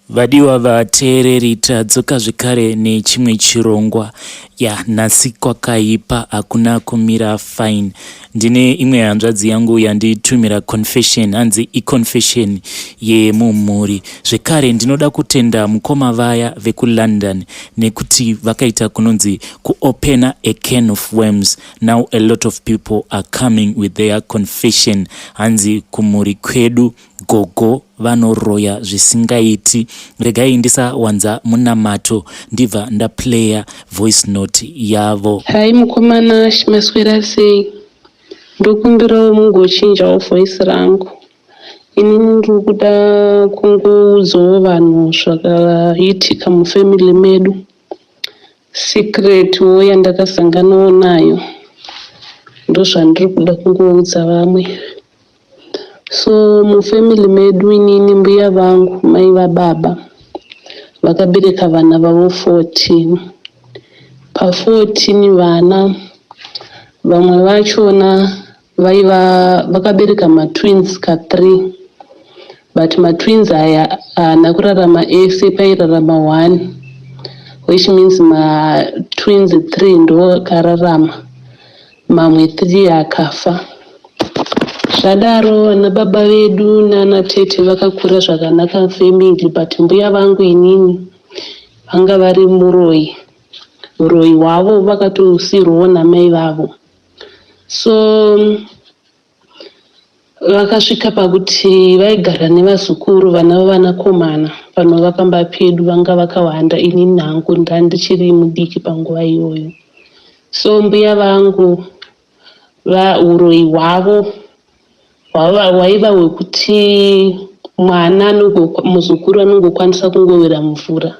Vadiwa vateereri, tadzoka zvekare nechimwe chirongwa. Ya, nhasi kwakaipa, hakuna kumira fine. Ndine imwe hanzvadzi yangu yanditumira confession, hanzi iconfession yemumhuri. Zvekare ndinoda kutenda mukoma vaya vekuLondon nekuti vakaita kunonzi kuopena a can of worms. Now a lot of people are coming with their confession. Hanzi kumhuri kwedu gogo vanoroya zvisingaiti. Regai ndisawanza munamato, ndibva ndaplaya voice note yavo. Hai mukomana, maswera sei? Ndokumbirawo mungochinjawo voice rangu. Inini ndiri kuda kungoudzawo vanhu zvakaitika mufamily medu, secretwo yandakasanganawo nayo, ndozvandiri kuda kungoudza vamwe. So mufamily medu, inini mbuya vangu, mai vababa, vakabereka vana vavo 14. Pa14 vana, vamwe vachona vaiva vakabereka matwins ka3, but matwins aya haana kurarama ese, pairarama 1, which means matwins 3 ndo akararama, mamwe 3 akafa. Zvadaro, vana baba vedu nana tete vakakura zvakanaka family, but mbuya vangu inini vanga vari muroyi. Uroyi hwavo vakatosirwawo namai vavo. So vakasvika pakuti vaigara nevazukuru, vana vavanakomana vanova pamba pedu vanga vakawanda. Inini hangu ndandichiri mudiki panguva iyoyo. So mbuya vangu, uroyi hwavo hwaiva hwekuti mwana, muzukuru anongokwanisa kungowira mumvura,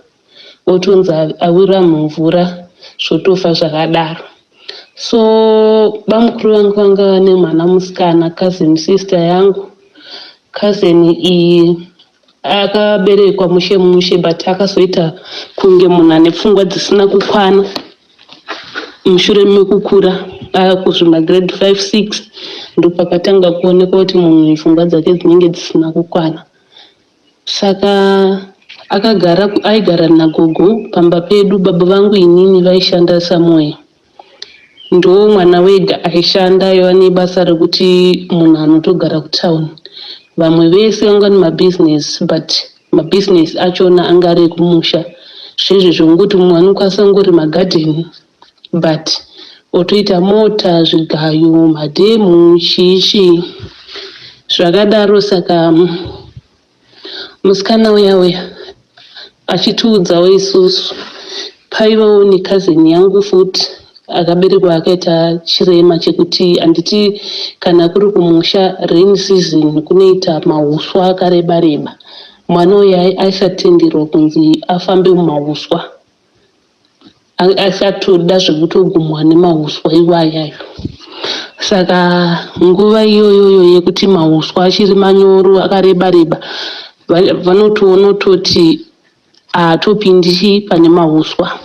otonzi awira mumvura, zvotofa zvakadaro. So bamukuru vangu vanga vane mwana musikana, cousin sister yangu. Cousin iyi akaberekwa mushe mushe, but akazoita kunge munhu ane pfungwa dzisina kukwana mushure mekukura. Akuzvimagrade 5 6 ndopakatanga kuonekwa kuti munhu pfungwa dzake dzinenge dzisina kukwana. Saka akagara, aigara nagogo pamba pedu. Baba vangu inini vaishanda somewhere, ndo mwana wega aishanda, aiva nebasa rekuti munhu anotogara kutauni. Vamwe vese vanga nemabhizinesi, but mabhizinesi achona anga ari ekumusha, zvezvo zvongoti mumwe anokwanisa kungorima gadheni, but otoita mota, zvigayo, madhemu, chii chii zvakadaro. Saka musikana uya uya achitiudzawo isusu, paivawo necousin yangu futi akaberekwa akaita chirema chekuti, handiti kana kuri kumusha, rain season kunoita mauswa akareba reba, mwana uyu aisatenderwa kunzi afambe mumauswa, asatoda zvekutogumwa nemauswa iwayayo. Saka nguva iyoyoyo yekuti mauswa achiri manyoro akareba reba, vanotoona kutoti haatopindi pane mauswa,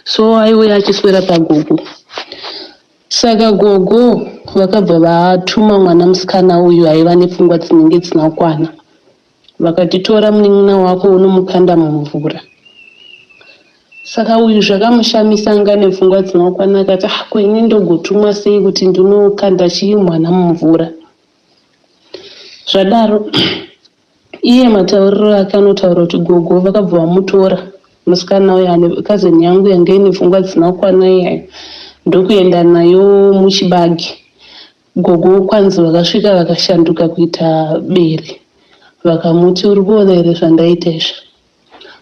so aiuya achiswera pagogo. Saka gogo vakabva vatuma mwana musikana uyu aiva nepfungwa dzinenge dzisina kukwana, vakati, "Tora munin'ina wako unomukanda mumvura." Saka uyu zvakamushamisa, anga nepfungwa dzisina kukwana, akati, "Ah, ko ini ndogotumwa sei kuti ndinokanda chii, mwana mumvura?" Zvadaro, iye matauriro ake anotaura kuti gogo vakabva vamutora musikana uyu ane cousin yangu yange ine pfungwa dzisina kukwana iyayo, ndokuenda nayo muchibage. Gogo kwanzi vakasvika vakashanduka kuita bere, vakamuti, "Uri kuona here zvandaita izvi?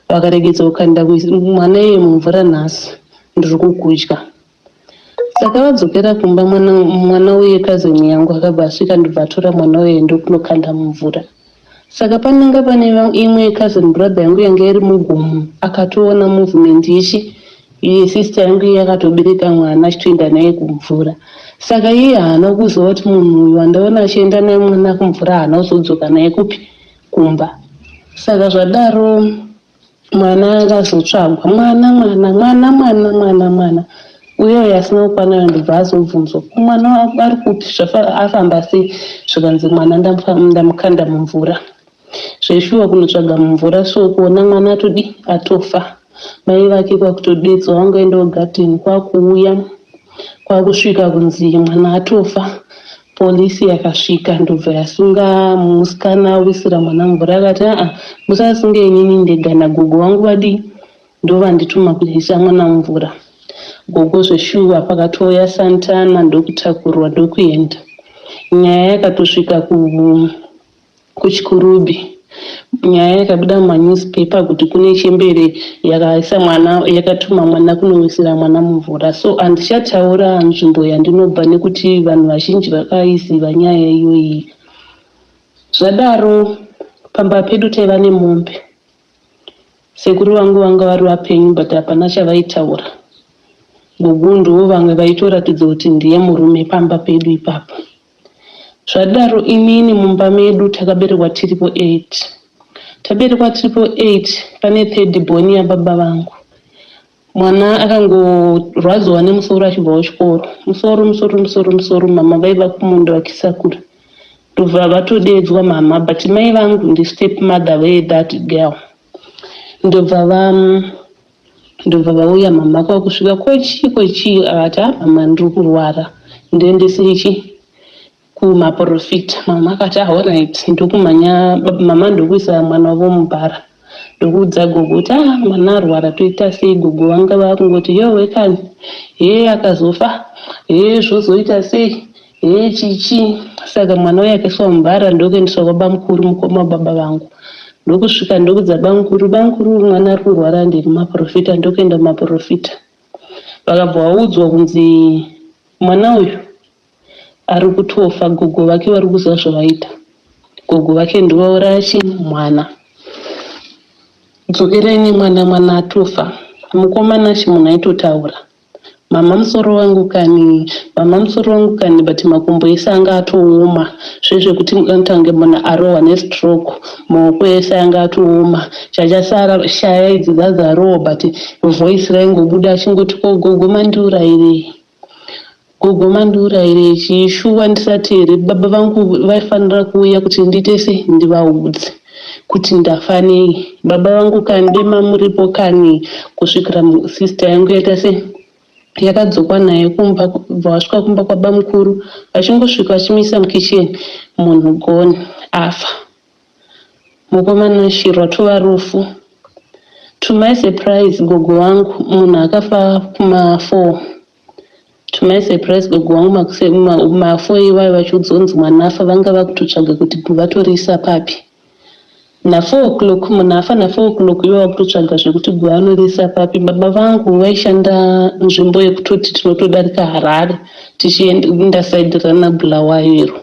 Vakaregedza kukanda mwana iye mumvura, nhasi ndiri kukudya." Saka vadzokera kumba, mwana uye cousin yangu akabva asvika, ndobva atora mwana uye ndokunokanda mumvura. Saka panenge pane imwe cousin brother yangu yanga iri mugomo, akatoona movement ichi, iye sister yangu iye akatobereka mwana achitoenda naye kumvura. Saka iye haana kuziva kuti munhu uyu wandaona achienda naye mwana kumvura haana kuzodzoka naye kupi, kumba. Saka zvadaro, mwana akazotsvagwa, mwana mwana mwana mwana mwana mwana uye asina kukwana, ndobva azobvunzwa, "Mwana ari kupi? Afamba sei?" Zvikanzi, "Mwana ndamukanda mumvura." Zveshuwa kunotsvaga mumvura so kuona mwana atodi atofa. Mai vake kwakutodetswa vangoendawo garden kwakuuya kwakusvika kunzi mwana atofa. Polisi yakasvika ndobva yasunga musikana awisira mwana mumvura akati aa musasunge inini ndega nagogo vangu vadii ndovandituma kuisa mwana mumvura. Gogo zveshuwa pakatouya Santana ndokutakurwa ndokuenda. Nyaya yakatosvika kuChikurubi. Nyaya yakabuda mumanewspaper kuti kune chembere yakaisa mwana yakatuma mwana kunowisira mwana mumvura. So handichataura nzvimbo yandinobva nekuti vanhu vazhinji vakaiziva nyaya iyoyi. Zvadaro pamba pedu taiva nemombe. Sekuru vangu vanga vari vapenyu but hapana chavaitaura. Gogo ndivo vamwe vaitoratidza kuti ndiye murume pamba pedu ipapo. Zvadaro inini mumba medu takaberekwa tiripo 8. Taberekwa tiripo 8 pane third born yababa vangu. Mwana akangorwadziwa nemusoro achibva kuchikoro. Musoro musoro musoro musoro mama vaiva kumunda vachisakura. Ndobva vatodedzwa mama but mai vangu ndi step mother ve that girl. Ndobva va ndobva vauya mama kwakusvika kochii kochii akati ah mama ndiri kurwara ndiendesei chi kumaprofita mama akati ah alright ndokumhanya mama ndokuisa mwana wavo mubhara ndokuudza gogo kuti ah mwana arwara toita sei gogo vanga vakungoti yowe kani hee akazofa hee zvozoita sei hee chichi saka mwana uyu akaiswa mubhara ndokuendeswa kwabamukuru mukoma wababa vangu ndokusvika ndokudza bamukuru bamukuru mwana ari kurwara ndiri kumaprofita ndokuenda kumaprofita vakabva vaudzwa kunzi mwana uyu ari kutofa gogo vake vari kuziva zvavaita gogo vake ndovauraya chi mwana dzokerai nemwana mwana atofa mukomana chi munhu aitotaura mama musoro wangu kani mama musoro wangu kani but makumbo ese anga atooma zvezvekuti tange munhu arohwa nestroke maoko ese anga atooma chachasara shaya idzi dzadzarohwa but voice raingobuda achingoti ko gogo mandiurayirei gogo mandiurayirei chiishuwa ndisati here baba vangu vaifanira kuuya kuti ndiite sei ndivaudze kuti ndafa nei baba vangu kandema muripo kani kusvikira sister yangu yaita sei yakadzokwa naye kumba kubva vasvika kumba kwabamukuru vachingosvika vachimisa mukicheni munhu gone afa mukomana shirwa tova rufu to my surprise gogo wangu munhu akafa kuma4 to my surprise gogo wangu ma4 iwayo vachiudzonzi mwana afa vanga vakutotsvaga kuti vatorisa papi na4 o'clock munhu afa na4 o'clock ivo vakutotsvaga zvekuti guva anorisa papi baba vangu vaishanda nzvimbo yekutoti tinotodarika harare tichienda side rana bulawayo iro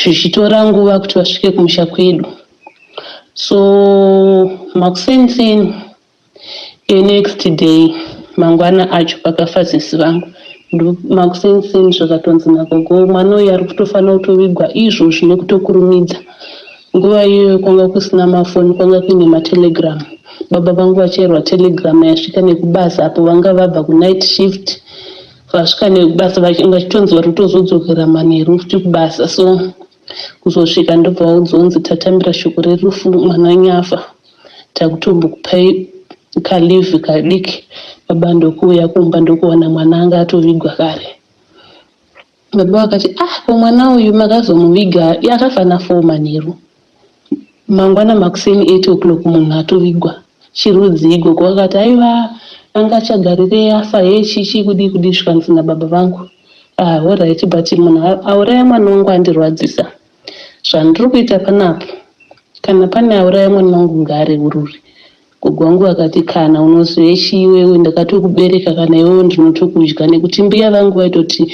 zvichitora nguva kuti vasvike kumusha kwedu so makuseniseni enext day mangwana acho pakafa sisi vangu makuseniseni zvakatonzi nagogo mwana uyu ari kutofanira kutovigwa izvozvi nekutokurumidza nguva iyoyo kwanga kusina mafoni kwanga kuine matelegram baba vangu vachairwa telegram yasvika nekubasa apo vanga vabva kunight shift vasvika nekubasa vachitonzi vari kutozodzokera manheru futi kubasa so kuzosvika ndobva vaudzonzi tatambira shoko rerufu mwana wenyu afa takutombokupai kaleave kadiki baba ndokuuya kumba ndokuona mwana anga atovigwa kare baba vakati ah ko mwana uyu makazomuviga akafa na4 manheru mangwana makuseni 8 o'clock munhu atovigwa chirudzi gogo akati aiwa anga achagarirei afa he chichi kudii kudii zvikanzi nababa vangu ah alright but munhu auraya mwana wangu andirwadzisa zvandiri kuita panapo kana pane auraya mwana wangu ngaareurure gogo wangu akati kana unozive chiiwewe ndakatokubereka kana iwewe ndinotokudya nekuti mbuya vangu vaitoti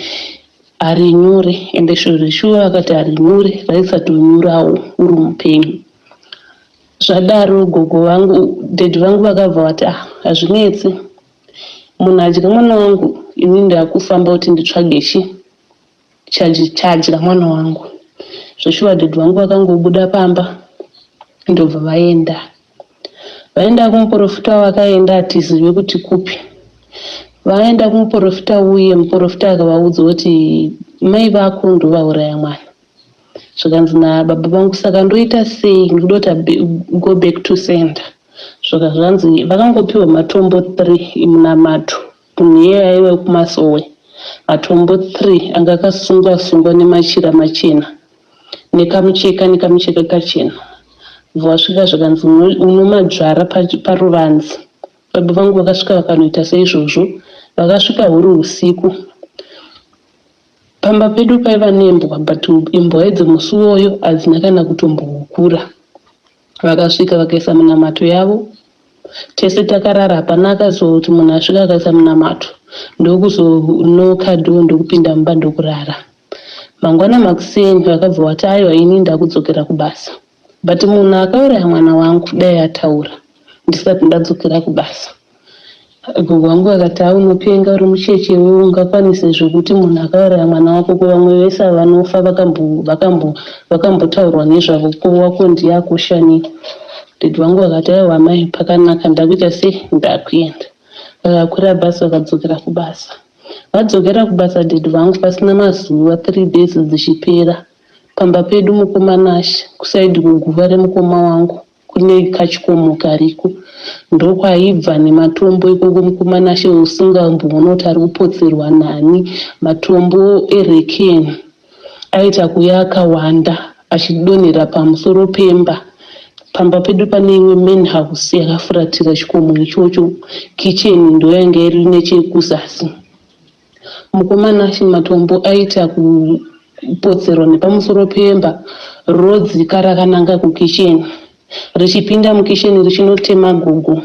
harinyure ende shuwa vakati harinyure raisatonyurawo uri mupenyu zvadaro gogo vangu daddy vangu vakabva vati ah hazvinetsi munhu adya mwana wangu ini ndakufamba kuti nditsvage chi chadya mwana wangu zveshuwa daddy vangu vakangobuda pamba ndobva vaenda vaenda kumuprofita vakaenda hatizive kuti kupi vaenda kumuprofita uye muprofita akavaudza kuti mai vako ndovauraya mwana. Zvikanzi nababa vangu, saka ndoita sei? Ndikuda kuti go back to sender. Zvika zvanzi vakangopiwa matombo 3 munamato. Munhu iyeye aiva kumasowe. Matombo 3 anga akasungwa sungwa nemachira machena nekamucheka nekamucheka kachena. Vasvika zvikanzi unomadzvara paruvanze. Baba vangu vakasvika vakanoita saizvozvo. Vakasvika huri usiku. Pamba pedu paiva nembwa, but imbwa idzi musi uwoyo hadzina kana kutombohukura. Vakasvika vakaisa minamato yavo. Tese takarara, hapana akazoti munhu asvika akaisa munamato. Ndokuzonoka door, ndokupinda mumba, ndokurara. Mangwana makuseni vakabva vati, aiwa, ini ndakudzokera kubasa, but munhu akauraya mwana wangu dai ataura ndisati ndadzokera kubasa. Gogo vangu vakati, aunopenga, uri mucheche iwewe, ungakwanise zvekuti munhu akauraya mwana wako? Ko vamwe vese vanofa vakambotaurwa nezvavo, ko wako ndiye akoshani? Daddy vangu vakati, aiwa mai, pakanaka, ndakuita sei, ndakuenda. Vakakwira bhasi vakadzokera kubasa. Vadzokera kubasa daddy vangu, pasina mazuva, 3 days dzichipera, pamba pedu, mukoma Nashe, kuside kuguva remukoma wangu kune kachikomo kariko, ndokwaibva nematombo ikoko, mukoma Nashe, usingamboona kuti ari kupotserwa nani. Matombo erekeni aita kuya akawanda achidonhera pamusoro pemba. Pamba pedu pane imwe main house yakafuratira chikomo ichocho. Kicheni ndoyanga iri nechekuzasi. Mukoma Nashe, matombo aita kupotserwa nepamusoro pemba, rodzika rakananga kukicheni, richipinda mukicheni richinotema gogo.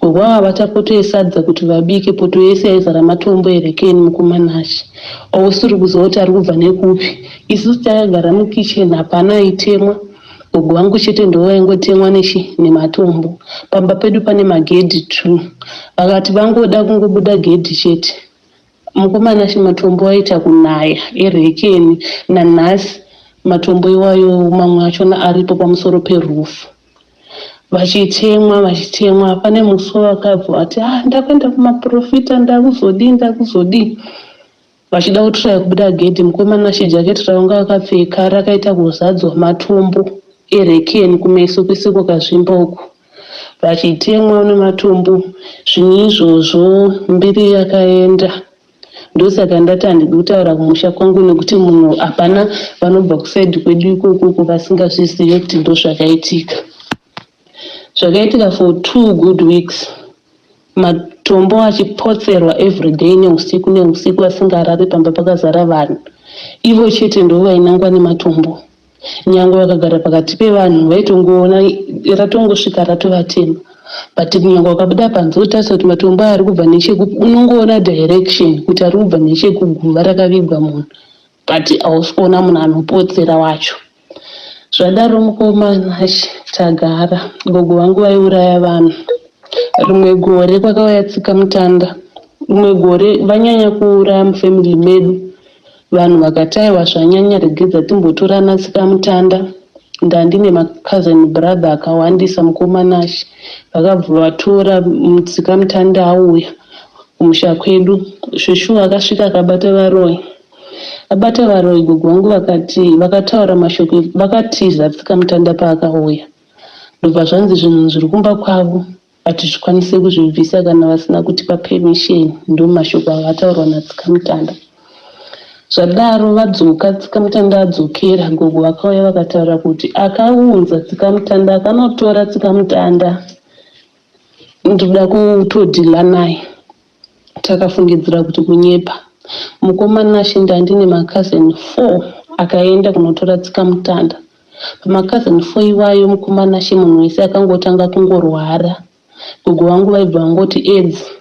Gogo ava vata poto yesadza kuti vabike, poto yese yaizara matombo erekeni, mukoma Nashe, ausiri kuziva kuti ari kubva nekupi. Isusu takagara mukicheni, hapana aitemwa, gogo vangu chete ndo vaingotemwa nechi nematombo. Pamba pedu pane magedhi 2. Vakati vangoda kungobuda gedhi chete, mukoma Nashe, matombo aita kunaya erekeni. Nanhasi matombo iwayo mamwe achona aripo pamusoro peroof, vachitemwa vachitemwa. Pane musi wakabva vati, ah, ndakuenda kumaprofita, ndakuzodii, ndakuzodii, vachida kutraya kubuda gedhi. Mukoma Nashe, jaketi ravanga vakapfeka rakaita kuzadzwa matombo erekeni, kumeso kwese kwakazvimba uku, vachitemwa nematombo. Zvinhu izvozvo, mbiri yakaenda. Ndosaka ndati handidi kutaura kumusha kwangu, nekuti munhu hapana vanobva kuside kwedu ikokoko vasingazvizive kuti ndo zvakaitika. Zvakaitika for 2 good weeks, matombo achipotserwa everyday, neusiku neusiku, vasingarari, pamba pakazara vanhu, ivo chete ndo vainangwa nematombo. Nyange vakagara pakati pevanhu, vaitongoona ratongosvika ratovatema, but kunyange wakabuda panze utarisa kuti matombo aya ari kubva nechekupi, unongoona direction kuti ari kubva nechekuguva rakavigwa munhu, but hausi kuona munhu anopotsera wacho. Zvadaro, mukoma Nashe, tagara, gogo vangu vaiuraya vanhu. Rimwe gore kwakauya tsika mutanda. Rimwe gore vanyanya kuuraya mufamily medu, vanhu vakati, aiwa, zvanyanya, regedza timbotorana tsika mutanda. Ndandine macousin brother akawandisa, mukoma Nashe. Vakabva vatora mutsika mutanda, auya kumusha kwedu. Zveshuwa akasvika akabata varoyi. Abata varoyi, gogo vangu vakati, vakataura mashoko, vakatiza tsika mutanda paakauya. Ndobva zvanzi zvinhu zviri kumba kwavo hatizvikwanisi kuzvibvisa kana vasina kutipa permission. Ndo mashoko akataurwa natsika mutanda. Zvadaro, vadzoka, tsika mutanda adzokera, gogo vakauya vakataura kuti akaunza tsika mutanda, akanotora tsika mutanda, ndoda kutodeala naye. Takafungidzira kuti kunyepa. Mukoma Nashe, ndandine macousin 4 akaenda kunotora tsika mutanda. Pamacousin 4 iwayo, mukoma Nashe, munhu wese akangotanga kungorwara. Gogo vangu vaibva vangoti AIDS.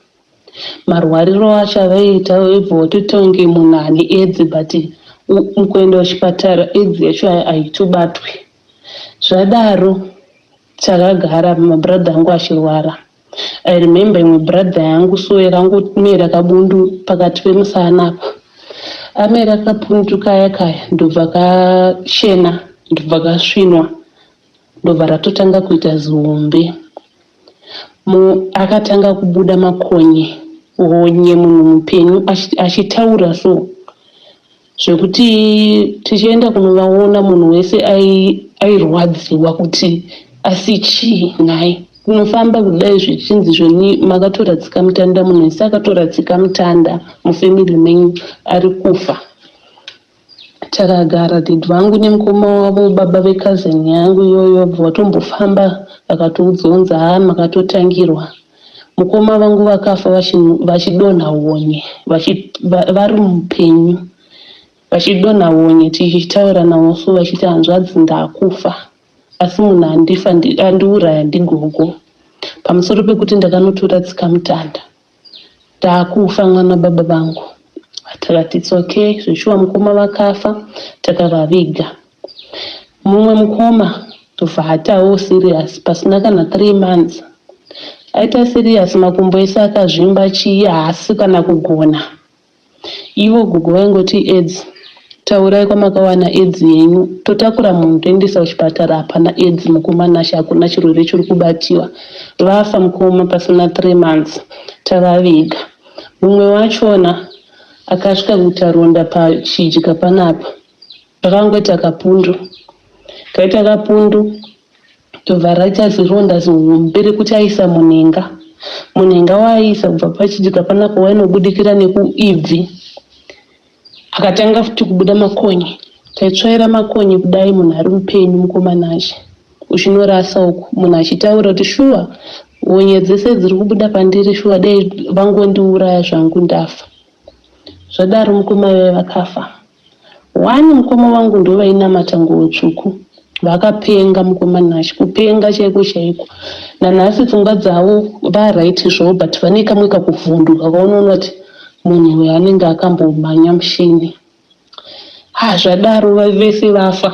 Marwariro acho avaiita, vaibva vatoita kunge munhu ane AIDS, but mukuenda kuchipatara AIDS yacho haitobatwi. Zvadaro, takagara, mabrother angu achirwara. I remember imwe brother yangu so yakangomera kabundu pakati pemusana apa. Amera kabundu kaya kaya, ndobva kachena, ndobva kasvinwa, ndobva ratotanga kuita zihombe. Akatanga kubuda makonye, honye, munhu mupenyu achitaura so. Zvekuti tichienda kunovaona munhu wese airwadziwa kuti asi chii nhai. Kunofamba kudai zvichinzi zvoni makatora tsikamutanda munhu wese akatora tsikamutanda mufamily menyu ari kufa. Takagara dad vangu nemukoma wavo baba vecousin yangu iyoyo bva vatombofamba vakatiudza kunzi haa makatotangirwa. Mukoma vangu vakafa vachidonha honye vari mupenyu vachidonha honye tichitaura navo so vachiti hanzvadzi ndakufa asi munhu andifa andiuraya ndigogo pamusoro pekuti ndakanotora tsikamutanda ndakufa mwana baba vangu. Takati it's okay zveshuwa mukoma vakafa takavaviga. Mumwe mukoma ndobva atawo serious pasina kana 3 months aita serious makumbo ese akazvimba chii haasi kana kugona. Ivo gogo vaingoti aids taurai kwamakawana aids yenyu totakura munhu toendesa kuchipatara hapana aids mukoma Nashe hakuna chirwere chiri kubatiwa. Vafa mukoma pasina 3 months tavaviga. Mumwe wachona akasvika kuita ronda pachidya panapa rakangoita kapundu kaita kapundu ndobva raita zironda zihombe rekuti aisa munhenga munhenga waaisa kubva pachidya panapa wainobudikira nekuibvi akatanga futi kubuda makonye taitsvaira makonye kudai munhu ari mupenyu mukomana uchinorasa uku munhu achitaura kuti shuwa honye dzese dziri kubuda pandiri shuwa dai vangondiuraya zvangu ndafa zvadaro mukoma vaive vakafa one mukoma vangu ndo vainamata nguo tsvuku vakapenga mukoma Nashe kupenga chaiko chaiko nanhasi pfungwa dzavo varight zvavo but vane kamwe kakuvhunduka kaunoona kuti munhu uyu anenge akambomhanya mushini ha zvadaro vese vafa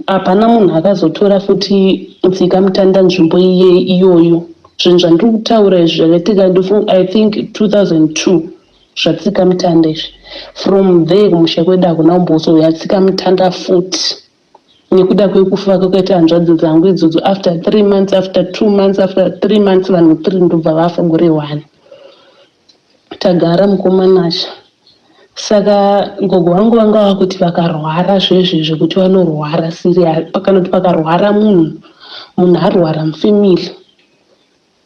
hapana munhu akazotora futi tsikamutanda nzvimbo iye iyoyo zvinhu zvandiri kutaura izvi zvakaitika I think 2002 zvatsikamutanda izvi from there kumusha kwedu hakuna kumbozouya tsikamutanda futi nekuda kwekufa kwakaita hanzvadzi dzangu idzodzo after 3 months after 2 months after 3 months vanhu three ndobva vafa gore one tagara mukoma Nashe saka gogo vangu vanga vakuti vakarwara zvezvi zvekuti vanorwara serious kana kuti pakarwara munhu munhu arwara mufamily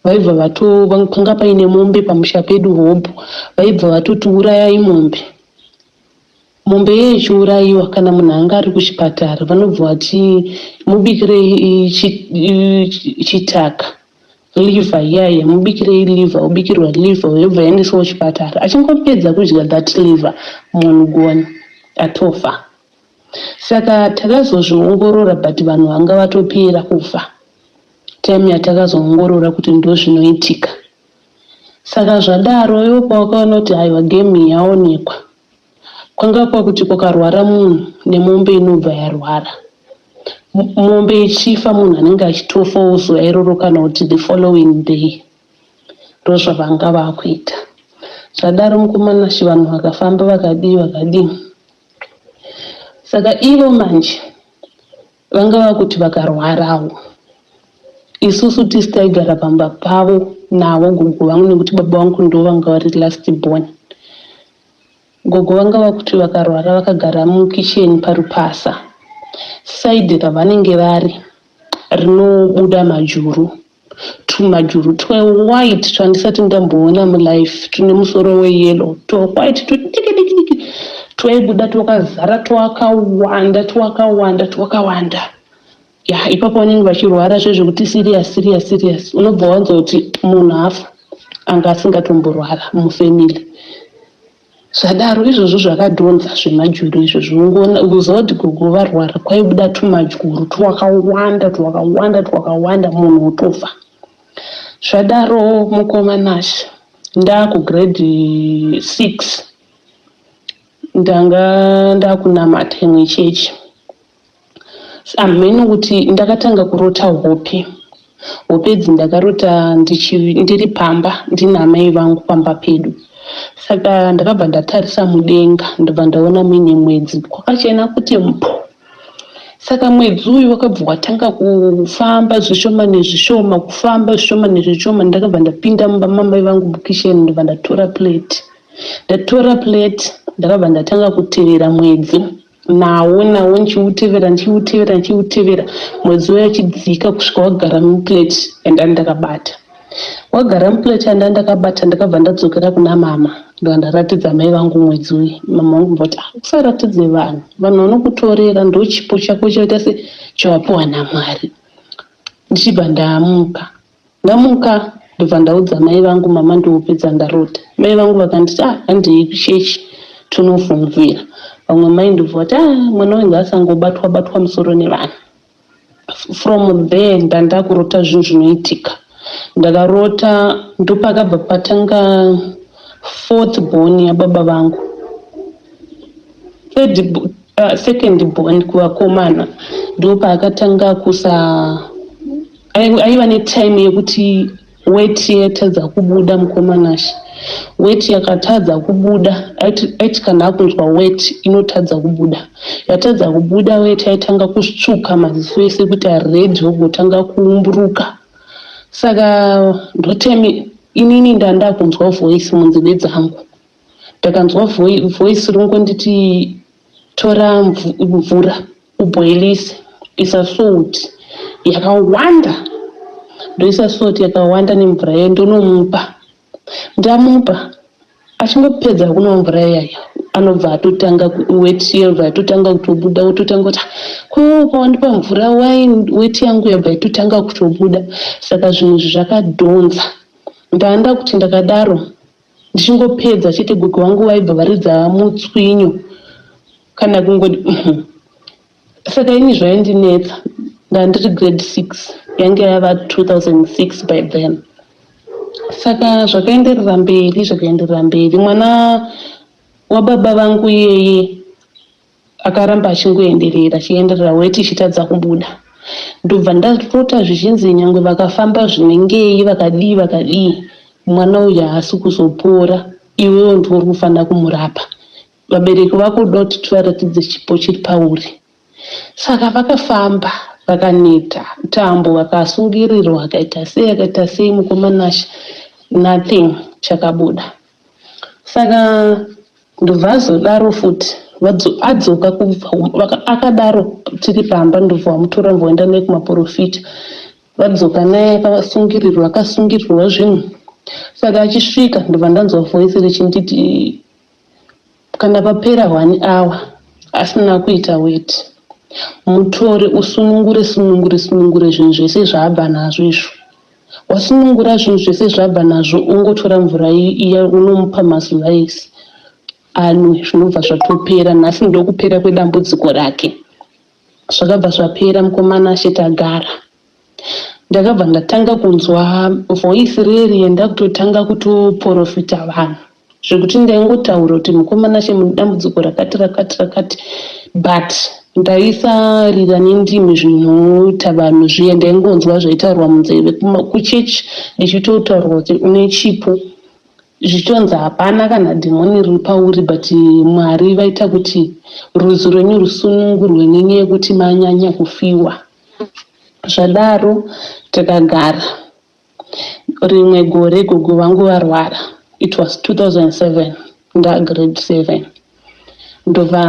vaibva vato panga paine mombe pamusha pedu hobho vaibva vatotiurayai mombe mombe iye ichiurayiwa kana munhu anga ari kuchipatara vanobva vati mubikirei chitaka liver iyaiya mubikirei liver ubikirwa liver yobva yaendeswa kuchipatara achingopedza kudya that liver munhu gone atofa saka takazozviongorora but vanhu vanga vatopera kufa time yatakazoongorora kuti ndo zvinoitika saka zvadaro ivo pavakaona kuti haiwa game yaonekwa kwanga kwakuti kwakarwara munhu nemombe inobva yarwara mombe ichifa munhu anenge achitofawo zuva iroro kana kuti the following day ndozvavanga vakuita zvadaro mukoma Nashe vanhu vakafamba vakadii vakadii saka ivo manje vanga vakuti vakarwarawo isusu tisi taigara pamba pavo navo gogo vangu nekuti baba vangu ndo vanga vari last born gogo vanga vakuti vakarwara vakagara mukicheni parupasa side ravanenge vari rinobuda majuru tumajuru twewhite twandisati ndamboona mulife tune musoro weyellow twewhite tudiki diki diki twaibuda twakazara twakawanda twakawanda twakawanda ya ipapo vanenge vachirwara zvezvekuti serious serious serious unobva wanzwa kuti munhu afa anga asingatomborwara mufamily zvadaro izvozvo zvakadhonza zvemajuru izvozvo kuziva kuti gogo varwara kwaibuda tumajuru twakawanda twakawanda twakawanda munhu wotofa zvadaro mukoma Nashe ndaakugrade 6 ndanga ndakunamata imwe chechi hameno kuti ndakatanga kurota hope hope idzi ndakarota ndiri pamba ndina amai vangu pamba pedu saka ndakabva ndatarisa mudenga ndobva ndaona muine mwedzi kwakachena kuti mpo saka mwedzi uyu wakabva watanga kufamba zvishoma nezvishoma kufamba zvishoma nezvishoma ndakabva ndapinda mumba mamai vangu mukisheni ndobva ndatora plate ndatora plate. Ndakabva ndatanga kutevera mwedzi nawo nawo ndichiutevera ndichiutevera ndichiutevera mwedzi uya uchidzika kusvika wagara muplate yandandakabata. Wagara muplate yandandakabata ndakabva ndadzokera kuna mama ndobva ndaratidza mai vangu mwedzi uyu. Mama vangu vati ah, usaratidze vanhu, vanhu vanokutorera ndochipo chako chaita se chawapiwa naMwari. Ndichibva ndamuka ndamuka ndobva ndaudza mai vangu mama ndiupedza ndarota. Mai vangu vakanditi ah handei kuchechi tonovhunzira. Vamwe mai ndobva vati ah mwana uyu ngaasangobatwa batwa musoro nevanhu. From there ndandakurota zvinhu zvinoitika. Ndakarota ndopakabva patanga fourth born yababa vangu third second born kuvakomana ndopaakatanga kusa aiva netime yekuti weti yatadza kubuda mukomanashe weti yakatadza kubuda aiti kana akunzwa weti inotadza kubuda yatadza kubuda weti aitanga kutsvuka maziso ese kuti ared ogotanga kuumburuka saka ndotemi inini ndanda kunzwa voice munzeve dzangu ndakanzwa voice ringonditi tora mvura ubhoilise isa salt yakawanda ndoisa salt yakawanda nemvura iyoyo ndonomupa ndamupa achingopedza kunwa mvura iyaya anobva atotanga weti yobva atotanga kutobuda ototanga kuti ko pawandipa mvura wai weti yangu yabva itotanga kutobuda saka zvinhu izvi zvakadhonza ndaanda kuti ndakadaro ndichingopedza chete gogo vangu vaibva varidza mutswinyo kana kungoti saka ini zvaindinetsa ndandiri grade 6 yange yava 2006 by then saka zvakaenderera mberi zvakaenderera mberi mwana wababa vangu iyeye akaramba achingoenderera achienderera weti ichitadza kubuda ndobva ndarota zvichinzi nyangwe vakafamba zvinengei vakadii vakadii mwana uyu haasi kuzopora iwewo ndiwe uri kufanira kumurapa vabereki vako uda kuti tivaratidze chipo chiri pauri saka vakafamba vakaneta tambo vakasungirirwa akaita sei akaita sei mukomanasha nothing chakabuda saka ndobva azodaro futi adzoka kubva akadaro tiri pamba ndobva wamutora mboenda naye kumaprofita vadzoka naye akasungirirwa akasungirirwa zvinhu saka achisvika ndobva ndanzwa voice richinditi kana papera one hour asina kuita weti mutore usunungure sunungure sunungure zvinhu zvese zvaabva nazvo izvo wasunungura zvinhu zvese zvaabva nazvo ungotora mvura iya unomupa mazuva ese anwe zvinobva zvatopera nhasi ndokupera kwedambudziko rake zvakabva zvapera mukomana ashe tagara ndakabva ndatanga kunzwa voice reriye ndakutotanga kutoprofita vanhu zvekuti ndaingotaura kuti mukomana she mune dambudziko rakati rakati rakati but ndaisarira nendimi zvinoita vanhu zviye ndaingonzwa zvaitaurwa munzeve kuchechi ndichitotaurwa kuti une chipo zvichonzi hapana kana dhimoni riri pauri but mwari vaita kuti rudzi rwenyu rusunungurwe nenyaya yekuti manyanya kufiwa zvadaro takagara rimwe gore gogo vangu varwara it was 2007 ndagrade 7 ndobva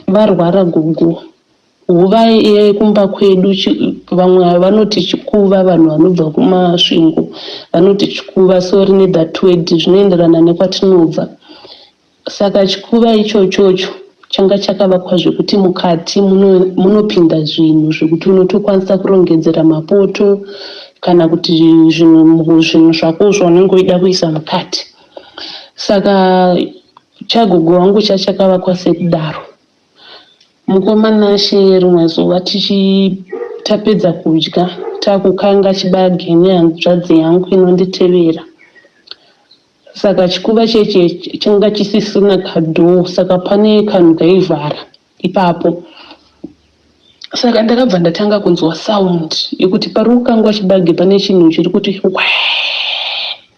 varwara gogo huva yekumba kwedu vamwe vanoti chikuva vanhu vanobva kumasvingo vanoti chikuva so rine that word zvinoenderana nekwatinobva saka chikuva ichochocho changa chakavakwa zvekuti mukati munopinda zvinhu zvekuti unotokwanisa kurongedzera mapoto kana kuti zvinhu zvako zvaunenge uchida kuisa mukati saka chagogo wangu chachakavakwa sekudaro mukomanashe rimwe zuva tichitapedza kudya takukanga chibage nehanzvadzi yangu inonditevera saka chikuva cheche changa chisisina kadoor saka pane kanhu kaivhara ipapo saka ndakabva ndatanga kunzwa sound yekuti pari kukangwa chibage pane chinhu chiri kuti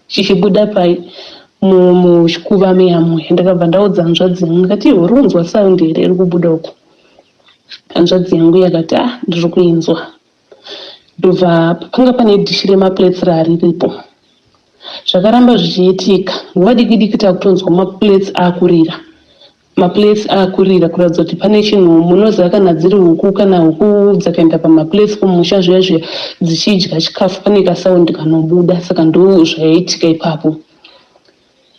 chichibuda pai muchikuva muya ndakabva ndaudza hanzvadzi yangu ndikati iwe uri kunzwa sound here iri kubuda uku hanzvadzi yangu yakati ah ndiri kuinzwa ndobva panga pane dhishi remaplates rariripo zvakaramba zvichiitika nguva diki diki takutonzwa maplates akurira. Maplates akurira kuratidza kuti pane chinhu. Munoziva kana dziri huku, kana huku dzakaenda pamaplates kumusha zviya zviya dzichidya chikafu, pane kasound kanobuda. Saka ndo zvaiitika ipapo.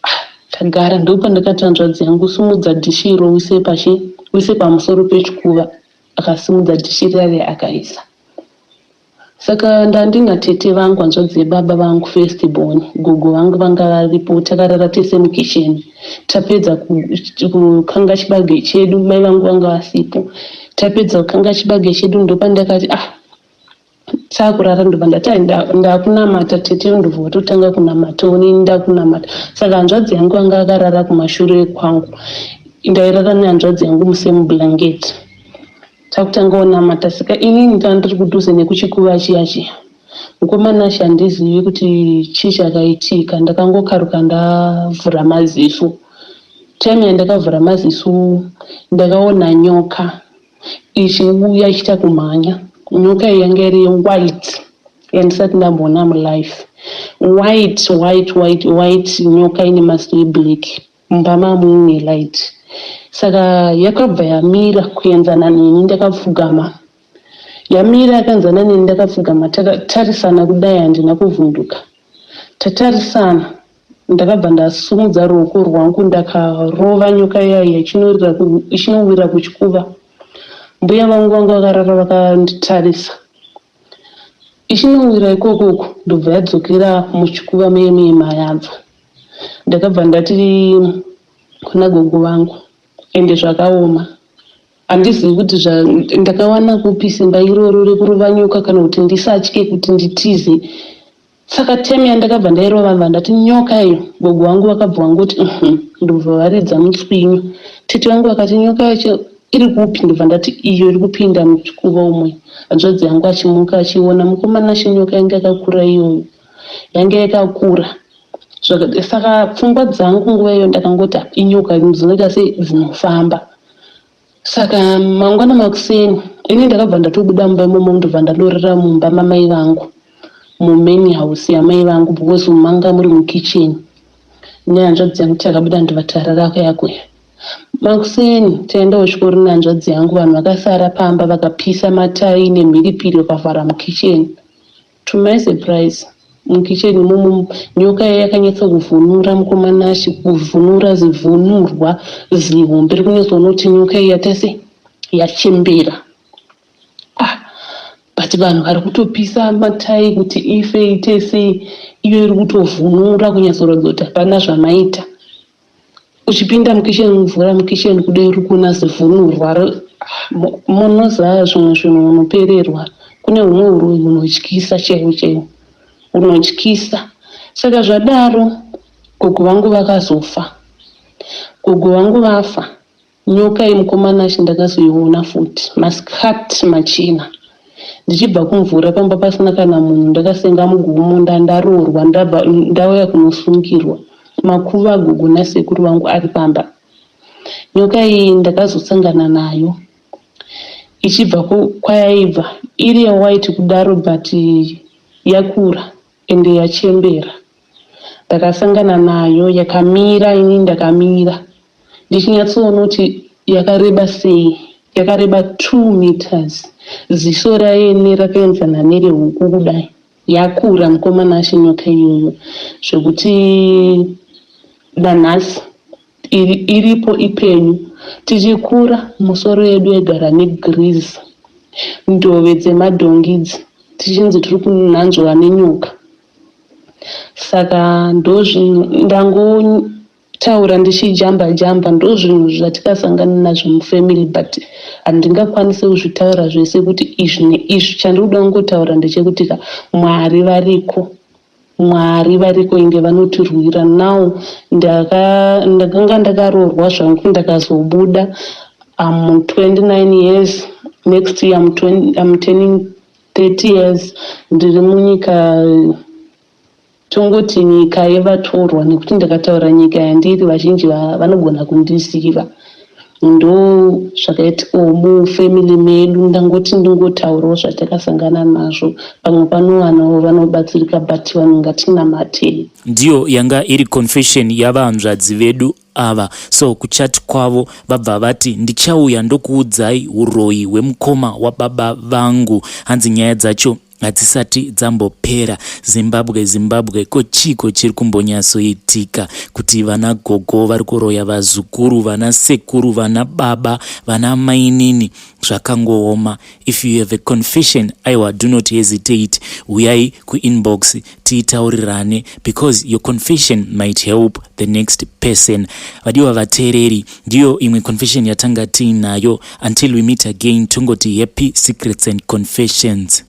Ah, tagara, ndopandakati hanzvadzi yangu, "Simudza dhishi iro, uise pashi, uise pamusoro pechikuva." Akasimudza dhishi riya, akaisa. Saka ndandina tete vangu, hanzvadzi yebaba vangu, first born. Gogo vangu vanga varipo. Takarara tese mukicheni. Tapedza kukanga chibage chedu, mai vangu vanga vasipo. Tapedza kukanga chibage chedu, ndopandakati, ah, taakurara, ndobva ndati, "Ndakunamata, tete." Ndobva vatotanga kunamata, onini ndakunamata. Saka hanzvadzi yangu anga akarara kumashure kwangu. Ndairara nehanzvadzi yangu musame blanket. Takutanga kunamata. Saka inini ndanga ndiri kudhuze nekuchikuva chiya chiya. Mukomana, handizivi kuti chii chakaitika. Ndakangokaruka ndavhura maziso. Time yandakavhura maziso, ndakaona nyoka ichiuya ichiita kumhanya. Nyoka iyi yanga iri white, yandisati ndamboona mulife. White, white, white, white nyoka ine maziso eblack. Mumba mamuine light. Saka yakabva yamira kuenzana neni ndakapfugama. Yamira yakaenzana neni ndakapfugama, takatarisana kudai. Handina kuvhunduka. Tatarisana, ndakabva ndasumudza ruoko rwangu, ndakarova nyoka iyaiya, ichinowira kuchikuva. Mbuya vangu vanga vakarara vakanditarisa. Ichinowira ikokoko, ndobva yadzokera muchikuva muye muye mayabva. Ndakabva ndati kuna gogo vangu, "Ende zvakaoma, handizivi kuti ndakawana kupi simba iroro rekurova nyoka, kana kuti ndisatye, kuti nditize." Saka time yandakabva ndairova, bva ndati, "Nyoka iyo!" Gogo vangu vakabva vangoti, Ndobva varidza mutswinyo. Tete vangu vakati, "Nyoka yacho iri kupi?" Ndobva ndati, "Iyo iri kupinda muchikuva umwe." Hanzvadzi yangu achimuka achiona, mukomana, chinyoka yanga yakakura iyoyo, yanga yakakura. Saka pfungwa dzangu nguva iyo, ndakangoti inyoka dzinoita sei, dzinofamba. Saka mangwana makuseni, ini ndakabva ndatobuda mumba imomo, ndobva ndandorara mumba mamai vangu, mumain house yamai vangu, because manga muri mukicheni nehanzvadzi yangu. Takabuda, ndobva tarara kuya. Makuseni taendawo chikoro nehanzvadzi yangu. Vanhu vakasara pamba vakapisa matai nemhiripiri, vakavhara mukicheni. To my surprise, mukicheni imomo nyoka iya yakanyatsa kuvhunura, mukomanashi, kuvhunura zivhunurwa zihombe rikunyatsoona kuti nyoka iyi yatase yachembera. Ah, but vanhu vari kutopisa matai kuti ife, ite sei, iyo iri kutovhunura kunyatsoratidza kuti hapana zvamaita. Uchipinda mukicheni, muvhura mukicheni kudai, uri kuona zivhunurwa. Munoziva zvimwe zvinhu unopererwa. Kune humwe uroyi hunotyisa chaiwo chaiwo, hunotyisa. Saka zvadaro, gogo vangu vakazofa. Gogo vangu vafa, nyoka yemukomanashi ndakazoiona futi masikati machena, ndichibva kumvura pamba pasina kana munhu. Ndakasenga mugomo, ndandaroorwa, ndabva ndauya kunosungirwa. Makuva agogo nasekuru vangu ari pamba. Nyoka iyi ndakazosangana nayo ichibva kwayaibva, iri yewhite kudaro, but yakura ende yachembera. Ndakasangana nayo yakamira, ini ndakamira ndichinyatsoona kuti yakareba sei. Yakareba 2 meters. Ziso raene rakaenzana nerehuku kudai. Yakura, mukomana ashe, nyoka iyoyo, zvekuti nanhasi iripo ipenyu. Tichikura, musoro yedu yaigara negrease, ndove dzemadhongi idzi, tichinzi tiri kunhanzwa nenyoka. Saka ndozvinhu ndangotaura ndichijamba jamba, ndozvinhu zvatikasangana nazvo mufamily, but handingakwanisi kuzvitaura zvese kuti izvi neizvi. Chandiri kuda kungotaura ndechekuti ka, Mwari variko, Mwari variko, inge vanotirwira. Now ndakanga ndakaroorwa zvangu, ndakazobuda. Am 29 years. Next year I'm, 20, I'm turning 30 years. Ndiri munyika, tongoti nyika yevatorwa, nekuti ndakataura nyika yandiri, vazhinji vanogona kundiziva. Ndo zvakaitikawo mufamily medu. Ndangoti ndingotaurawo zvatakasangana nazvo, pamwe panowanawo vanobatsirika, but vanhu ngatinamatei. Ndiyo yanga iri confession yavahanzvadzi vedu ava. So kuchat kwavo vabva vati, "Ndichauya ndokuudzai uroyi hwemukoma wababa vangu." Hanzi nyaya dzacho hadzisati dzambopera. Zimbabwe, Zimbabwe, ko chiko chiri kumbonyatsoitika kuti vana gogo vari kuroya vazukuru, vana sekuru, vana baba, vana mainini? Zvakangooma. If you have a confession, aiwa, do not hesitate, uyai kuinbox tiitaurirane, because your confession might help the next person. Vadiwa vateereri, ndiyo imwe confession yatanga tiinayo. Until we meet again, tongoti happy secrets and confessions.